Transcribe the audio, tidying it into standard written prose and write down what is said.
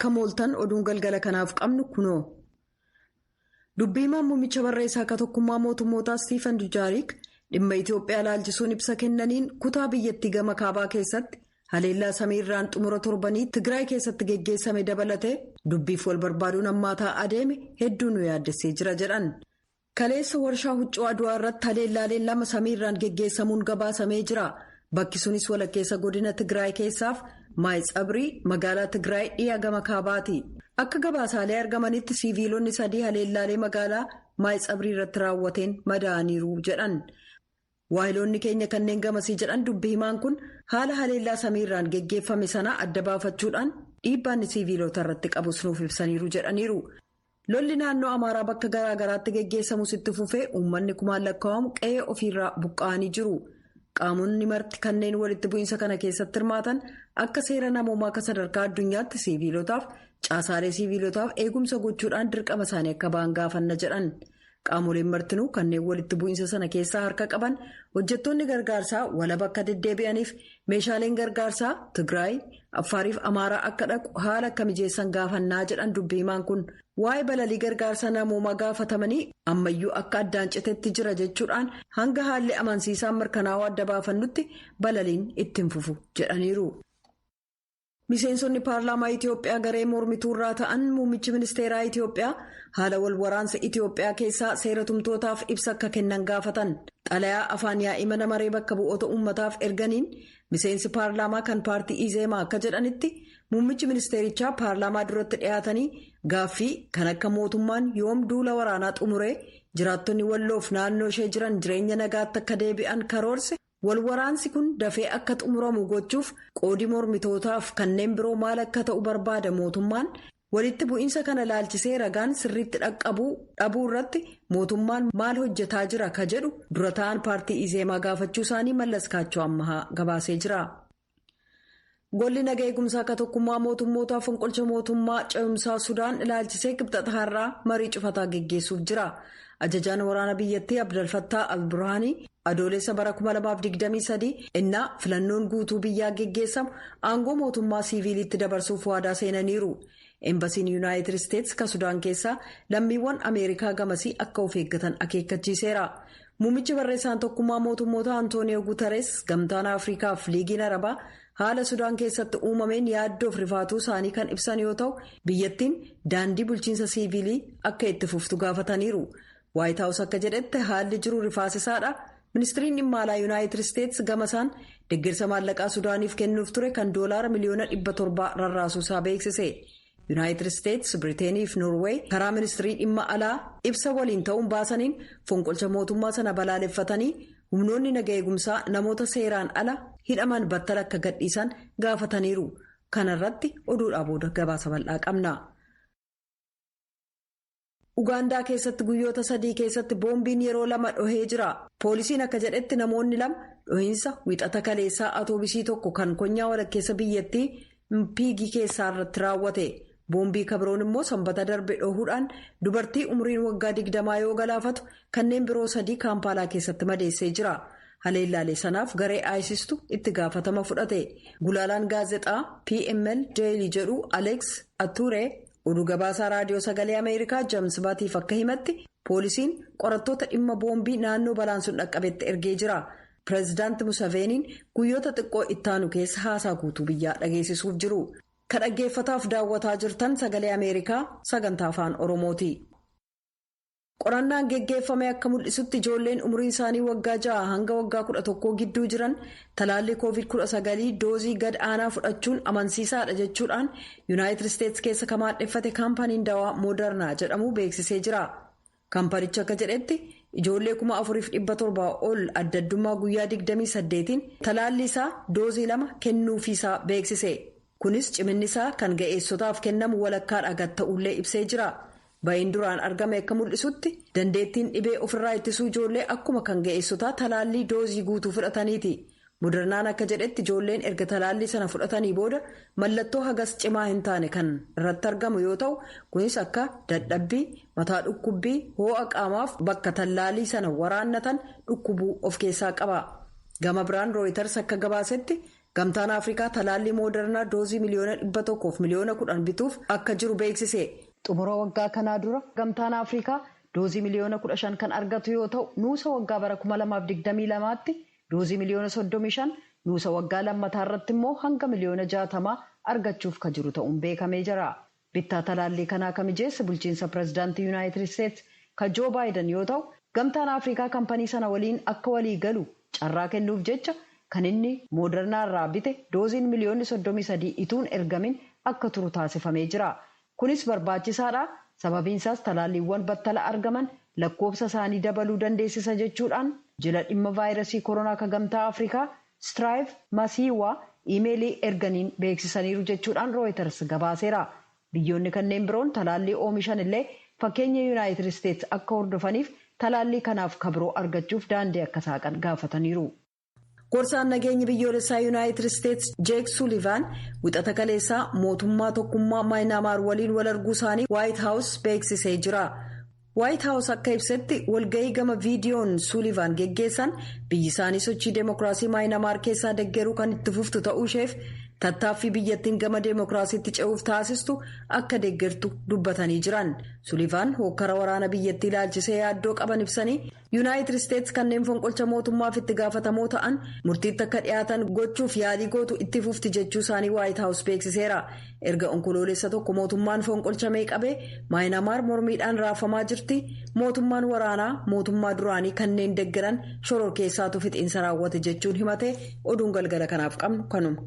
Akka mooltan oduun galgala kanaaf qabnu kunoo. Dubbii himaan muummicha barreessaa akka tokkummaa mootummootaa Stiifan Dujaariik dhimma Itoophiyaa ilaalchisuun ibsa kennaniin kutaa biyyattii gama kaabaa keessatti haleellaa samiirraan xumura torbanii Tigraay keessatti geggeessame dabalatee dubbiif wal barbaaduun hammaataa adeeme hedduu nu yaaddessee jira jedhan. Kaleessa warshaa huccuu Aduwaa irratti haleellaaleen lama samiirraan geggeessamuun gabaasamee jira. Bakki sunis walakkeessa godina Tigraay keessaaf Maayitsabrii magaalaa Tigraay dhiyaa gama kaabaati. Akka gabaasaalee argamanitti siiviilonni sadii haleellaalee magaalaa Maayitsabrii irratti raawwateen madaa'aniiru jedhan. Waahiloonni keenya kanneen gamasii jedhan dubbi himaan kun haala haleellaa samiirraan geggeeffame sana adda baafachuudhaan dhiibbaan siiviilota irratti qabus nuuf ibsaniiru jedhaniiru. Lolli naannoo Amaaraa bakka garaa garaatti geggeessamus itti fufee uummanni kumaan lakkaa'amu qe'ee ofiirraa buqqa'anii jiru. Qaamonni marti kanneen walitti bu'iinsa kana keessatti hirmaatan akka seera namoomaa akka sadarkaa addunyaatti siiviilotaaf caasaalee siiviilotaaf eegumsa gochuudhaan dirqama isaanii akka ba'an gaafanna jedhan. Qaamoleen martinuu kanneen walitti bu'iinsa sana keessaa harka qaban hojjettoonni gargaarsaa walaba akka deddeebi'aniif meeshaaleen gargaarsaa Tigraay, Affaariif Amaaraa akka dhaqu haala akka mijeessan gaafannaa jedhan dubbii himaan kun waa'ee balalii gargaarsa namoomaa gaafatamanii ammayyuu akka addaan citetti jira jechuudhaan hanga haalli amansiisaan mirkanaa'uu adda baafannutti balaliin ittiin fufu jedhaniiru. Miseensonni paarlaamaa Itiyoophiyaa garee mormituurraa ta'an muummichi ministeeraa Itiyoophiyaa haala wal waraansa Itiyoophiyaa keessaa seera tumtootaaf ibsa akka kennan gaafatan. Xalayaa afaan yaa'ii mana maree bakka bu'oota uummataaf erganiin miseensi paarlaamaa kan paartii Izeemaa akka jedhanitti muummichi ministeerichaa paarlaamaa duratti dhiyaatanii gaaffii kan akka mootummaan yoom duula waraanaa xumuree jiraattonni walloof naannoo ishee jiran jireenya nagaatti akka deebi'an karoorse. Walwaraansi kun dafee akka xumuramu gochuuf qoodii mormitootaaf kanneen biroo maal akka ta'u barbaada mootummaan walitti bu'iinsa kana laalchisee ragaan sirriitti dhaqqabuu dhabuu irratti mootummaan maal hojjetaa jira ka jedhu dura ta'an paartii Izeemaa gaafachuu isaanii Mallas Kaachoo Ammahaa gabaasee jira. Golli naga eegumsaa akka tokkummaa mootummootaa fonqolcha mootummaa ce'umsaa Sudaan ilaalchisee Kibxata har'aa marii cufataa geggeessuuf jira. Ajajaan waraana biyyattii Abdalfattaa Alburhaanii adoolessa bara 2023 innaa filannoon guutuu biyyaa geggeessamu aangoo mootummaa siiviilitti dabarsuuf waadaa seenaniiru. Embasiin Yuunaayitid Isteetsi kan Sudaan keessaa lammiiwwan Ameerikaa gamasii akka of eeggatan akeekkachiiseera. Muummichi barreessaan tokkummaa mootummoota Antooniyoo Guutarees gamtaan Afrikaa fi Liigiin Arabaa haala Sudaan keessatti uumameen yaaddoof rifaatuu isaanii kan ibsan yoo ta'u biyyattiin daandii bulchiinsa siiviilii akka itti fuftu gaafataniiru. Waayit Haawus akka jedhetti haalli jiru rifaasisaadha. Ministiriin dhimma alaa Yuunaayitid Isteetsi gamasaan deeggarsa maallaqaa Sudaaniif kennuuf ture kan doolaara miliyoona 700 rarraasuusaa beeksise. Yuunaayitid Isteetsi, Biriteenii fi Noorweey karaa ministirii dhimma alaa ibsa waliin ta'uun baasaniin fonqolcha mootummaa sana balaaleffatanii humnoonni naga eegumsaa namoota seeraan ala hidhaman battala akka gadhiisan gaafataniiru. Kana irratti oduudhaa booda gabaasa bal'aa qabna. Ugaandaa keessatti guyyoota sadii keessatti boombiin yeroo lama dhohee jira. Poolisiin akka jedhetti namoonni lama dhohiinsa wixata kaleessaa atoobisii tokko kan konyaa walakkeessa biyyattii Mpiigii keessaa irratti raawwate. Boombii kabiroon immoo sanbata darbe dhohuudhaan dubartii umriin waggaa 20 yoo galaafatu kanneen biroo sadii kaampaalaa keessatti madeessee jira. Haleellaalee sanaaf garee ISIStu itti gaafatama fudhate. Gulaalaan gaazexaa PML Daily jedhu Alex Ature oduu gabaasaa raadiyoo sagalee Ameerikaa James Baatiif akka himatti poolisiin qorattoota dhimma boombii naannoo balaan sun dhaqqabetti ergee jira. Pireezidaanti Musaveeniin guyyoota xiqqoo ittaanu keessa haasaa guutuu biyyaa dhageessisuuf jiru. Kan dhaggeeffataaf daawwataa jirtan sagalee Ameerikaa sagantaa afaan Oromooti. Qorannaan geggeeffame akka mul'isutti ijoolleen umriin isaanii waggaa 6 hanga waggaa 11 gidduu jiran talaallii COVID-19 doozii gad aanaa fudhachuun amansiisaadha jechuudhaan Yuunaayitid Isteetsi keessa kan maadheffate kaampaniin dawaa Moodarnaa jedhamu beeksisee jira. Kaampanichi akka jedhetti ijoollee 4,700 ol adda addummaa guyyaa 28tiin talaallii isaa doozii 2 kennuufiisaa beeksise. Kunis ciminni isaa kan ga'eessotaaf kennamu walakkaadha gad ta'ullee ibsee jira. Ba'iin duraan argame akka mul'isutti dandeettiin dhibee ofirraa ittisuu ijoollee akkuma kan ga'eessotaa talaallii doozii guutuu fudhataniiti. Modernaan akka jedhetti ijoolleen erga talaallii sana fudhatanii booda mallattoo hagas cimaa hin taane kan irratti argamu yoo ta'u kunis akka dadhabbii, mataa dhukkubbii, hoo'a qaamaaf bakka tallaalii sana waraannatan dhukkubuu of keessaa qaba. Gama biraan Rooyiters akka gabaasetti Gamtaan Afrikaa talaallii Moodarnaa doozii 100,000,010 bituuf akka jiru beeksise. Xumura waggaa kanaa dura Gamtaan Afrikaa doozii 15,000,000 kan argatu yoo ta'u, nuusa waggaa bara 2022tti doozii 35,000,000, nuusa waggaa lammataa irratti immoo hanga 60,000,000 argachuuf ka jiru ta'uun beekamee jira. Bittaa talaallii kanaa kan mijeesse bulchiinsa pireezidaantii Yuunaayitid Isteetsi kan Joo Baayiden yoo ta'u, Gamtaan Afrikaa kampanii sana waliin akka walii galu carraa kennuuf jecha kan inni Moodarnaa irraa bite dooziin 33,000,000 ituun ergamin akka turu taasifamee jira. Kunis barbaachisaadha. Sababiin isaas talaalliiwwan battala argaman lakkoofsa isaanii dabaluu dandeessisa jechuudhaan jila dhimma vaayirasii koronaa kan Gamtaa Afrikaa Straayiv Masiiwaa iimeelii erganiin beeksisaniiru jechuudhaan Rooyiters gabaaseera. Biyyoonni kanneen biroon talaallii oomishan illee fakkeenya Yuunaayitid Isteetsi akka hordofaniif talaallii kanaaf kabiroo argachuuf daandii akka saaqan gaafataniiru. Gorsaan nageenya biyyoolessaa Yuunaayitid Isteetsi Jeek Suulivaan wixata kaleessaa mootummaa tokkummaa Maayinaamaar waliin wal arguu isaanii Waayit Haawus beeksisee jira. Waayit Haawus akka ibsetti walga'ii gama viidiyoon Suulivaan geggeessan biyyi isaanii sochii deemokiraasii Maayinaamaar keessaa deggeruu kan itti fuftu ta'uu isheef tattaaffii biyyattiin gama deemokiraasiitti ce'uuf taasistu akka deggertu dubbatanii jiran. Suulivaan hokkara waraana biyyattii ilaalchisee yaaddoo qaban ibsanii Yuunaayitid Isteetsi kanneen fonqolcha mootummaaf itti gaafatamoo ta'an murtiitti akka dhiyaatan gochuuf yaalii gootu itti fufti jechuu isaanii Waayit Haawus beeksiseera. Erga Onkoloolessa 1 mootummaan fonqolchamee qabee Maayinaamaar mormiidhaan raafamaa jirti. Mootummaan waraanaa mootummaa duraanii kanneen deggeran shoror keessaatu fixiinsa raawwate jechuun himate. Oduun galgala kanaaf qabnu kanuma.